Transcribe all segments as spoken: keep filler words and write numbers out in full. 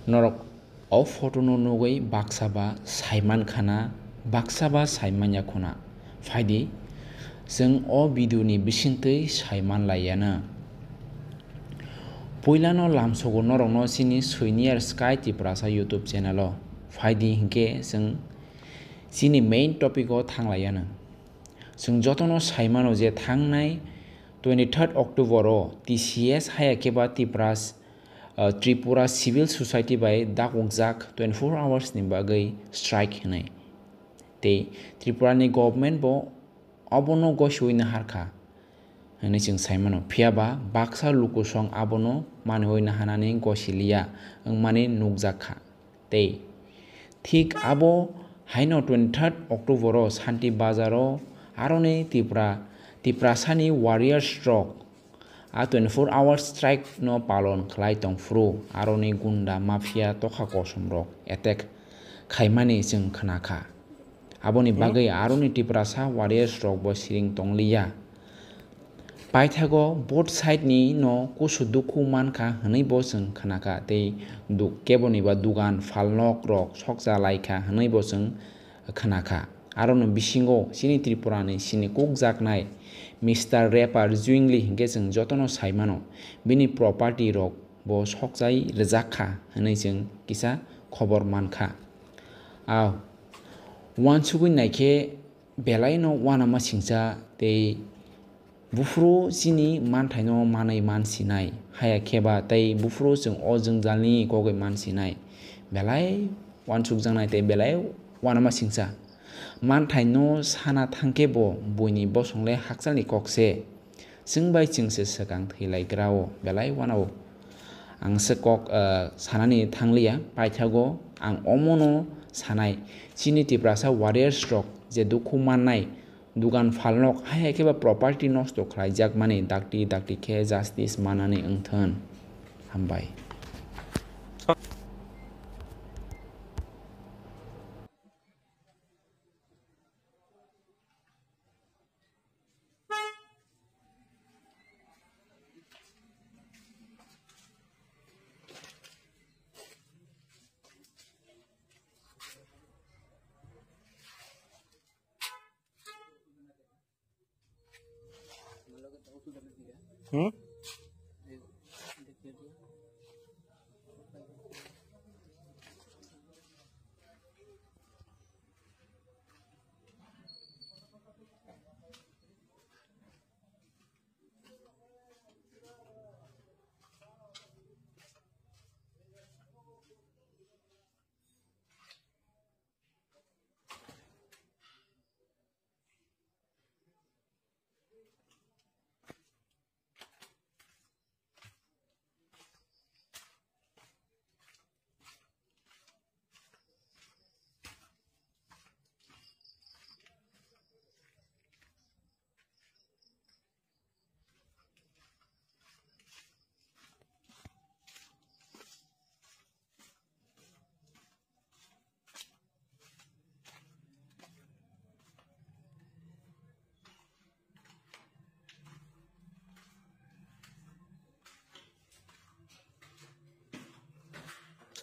Norok o photo no nugwi baksa ba saiman khana, baksa ba saimanya khuna. Phaidi, chwng o video ni bisingtwi saiman laiyana. Puilano lamsogo norokno chini Senior Sky Tiprasa YouTube channel o. Phaidi hinkhe chwng chini main topic o thanglaiyana. Chwng jotono saimano je thangnai twenty-third October o T C S haya khe ba Tipras, uh, Tripura Civil Society bai dakukjak twenty-four hours ni bagwi strike hinwi. Tei Tripura ni government bo obono gosiwi naharkha hinwi chwng saimano. Phiya ba baksa lukusong abono maniwi naharnani gosiliya wngmani nukjakha. Tei thik abo haino twenty-third October o Santi Bazar o aroni Tipra, Tiprasani warriors rok a twenty-four hour strike no palon khlai tongphuru aroni gunda mafia tokha kosom rok attack khaimani chwng khnakha. Aboni bagwi aroni Tiprasa warriors rok bo siring tongliya. Paithago both side ni no kusu dukhu mankha hwnwi bo chwng khnakha tei du-, keboni ba dugan phalnok rok sokcha laikha hwnwi bo chwng khnakha. Aroni bisingo chini Tripura ni sini kukjaknai Mister Rapper Zwingli hinkhe chwng jotono saimano bini property rok bo sokchai rwjakha hwnwi chwng kisa khobor mankha. A uansugwi naikhe belaino uanama singcha tei buphuru chini manthaino manwi mansinai, haya khe ba tei buphuru chwng o jwngjalni kogwi mansinai, belai uansukjaknai tei belai uanama singcha. Manthaino sana thangkhe bo buini bosongle hakchalni kok se. Chwng bai chwng se swkang thwi lai gra o, belai uanao. Ang se kok, ah, sanani thangliya, paithago ang omono sanai, chini Tiprasa warriors rok je dukhu mannai, dugan phalnok, hai hai khe ba property nosto khlaijakmani dakti dakti khe justice manani wngthun. Hambai. Hmm?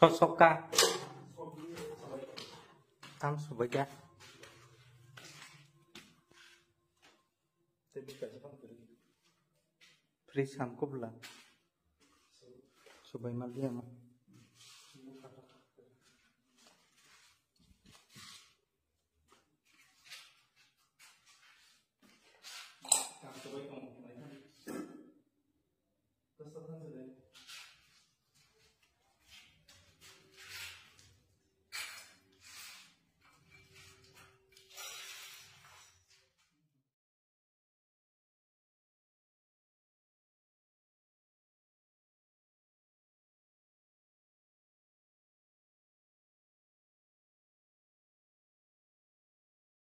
Sok sok ka. Tam subai ka. Fridge ham kubla. Subai ma liya ma.